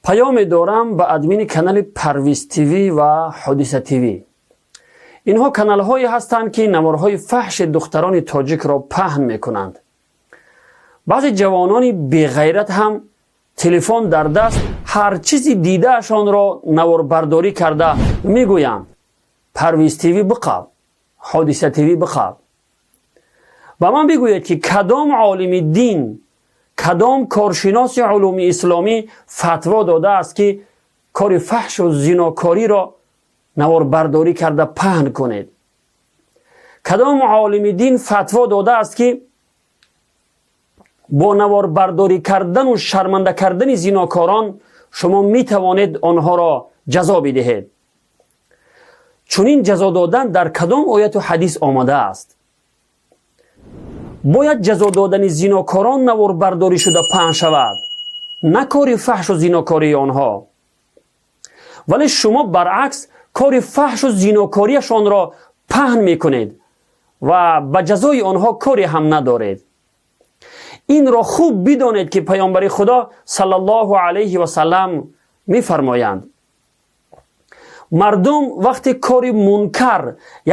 Паёме дорам ба админи канали Парвиз ТВ ва Ҳодиса ТВ. Инҳо каналҳое ҳастанд, ки наворҳои фаҳши духтарони тоҷикро паҳн мекунанд. Баъзе ҷавонони беғайрат ҳам телефон дар даст ҳар чизи дидаашонро наворбардорӣ карда мегӯянд: «Парвиз ТВ биқаб, Ҳодиса ТВ биқаб». Ба ман бигӯед, ки кадом олими дин, кадом коршиноси улуми исломӣ фатво додааст, ки кори фаҳшу зинокориро наворбардорӣ карда паҳн кунед? Кадом олими дин фатво додааст, ки бо наворбардорӣ кардану шарманда кардани зинокорон шумо метавонед онҳоро ҷазо бидиҳед? Чунин ҷазо додан дар кадом ояту ҳадис омадааст? Бояд ҷазо додани зинокорон наворбардорӣ шуда паҳн шавад, на кори фаҳшу зинокории онҳо. Вале шумо баръакс кори фаҳшу зинокориашонро паҳн мекунед ва ба ҷазои онҳо коре ҳам надоред. Инро хуб бидонед, ки Паёмбари Худо саллаллоҳу алайҳи васаллам мефармоянд: «Мардум вақте кори мункар,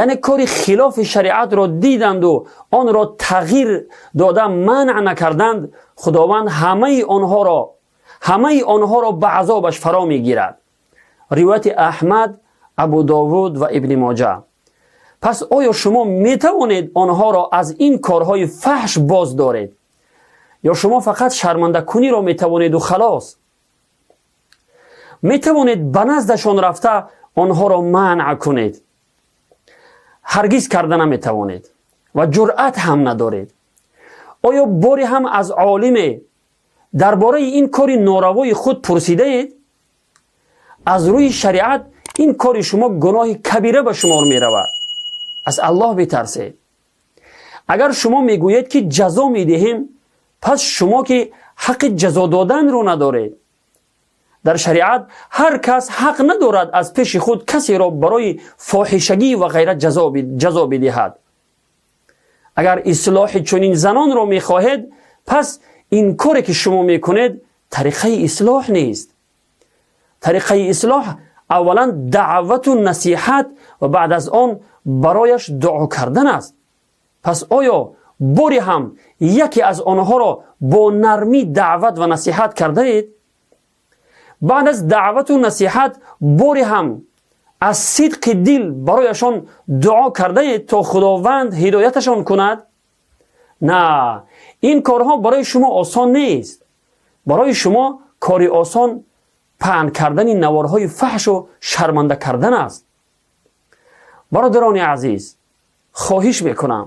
яъне кори хилофи шариатро диданду онро тағйир дода манъ накарданд, Худованд ҳамаи онҳоро ба азобаш фаро мегирад». Ривояти Аҳмад, Абу Довуд ва Ибни Моҷа. Пас оё шумо метавонед онҳоро аз ин корҳои фаҳш боз доред ё шумо фақат шармандакуниро метавонеду халос? Метавонед ба наздашон рафта онҳоро манъ кунед? Ҳаргиз карда наметавонед ва ҷуръат ҳам надоред. Оё боре ҳам аз олиме дар бораи ин кори норавои худ пурсидаед? Аз рӯи шариат ин кори шумо гуноҳи кабира ба шумор меравад. Аз Аллоҳ битарсед. Агар шумо мегӯед, ки ҷазо медиҳем, пас шумо ки ҳаққи ҷазо доданро надоред. Дар шариат ҳар кас ҳақ надорад аз пеши худ касеро барои фоҳишагӣ ва ғайра ҷазо бидиҳад. Агар ислоҳи чунин занонро мехоҳед, пас ин коре, ки шумо мекунед, тариқаи ислоҳ нест. Тариқаи ислоҳ аввалан даъвату насиҳат ва баъд аз он барояш дуо кардан аст. Пас оё боре ҳам яке аз онҳоро бо нармӣ даъват ва насиҳат кардаед? Баъд аз даъвату насиҳат боре ҳам аз сидқи дил барояшон дуо кардаед, то Худованд ҳидояташон кунад? На, ин корҳо барои шумо осон нест. Барои шумо кори осон паҳн кардани наворҳои фаҳшу шарманда кардан аст. Бародарони азиз, хоҳиш мекунам,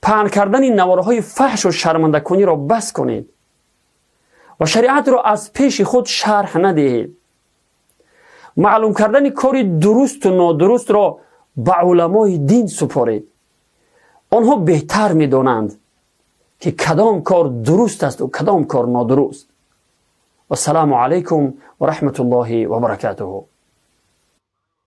паҳн кардани наворҳои фаҳшу шармандакуниро бас кунед ва шариатро аз пеши худ шарҳ надиҳед. Маълум кардани кори дурусту нодурустро ба уламои дин супоред. Онҳо беҳтар медонанд, ки кадом кор дуруст асту кадом кор нодуруст. Вассалому алайкум ва раҳматуллоҳи ва баракатуҳу.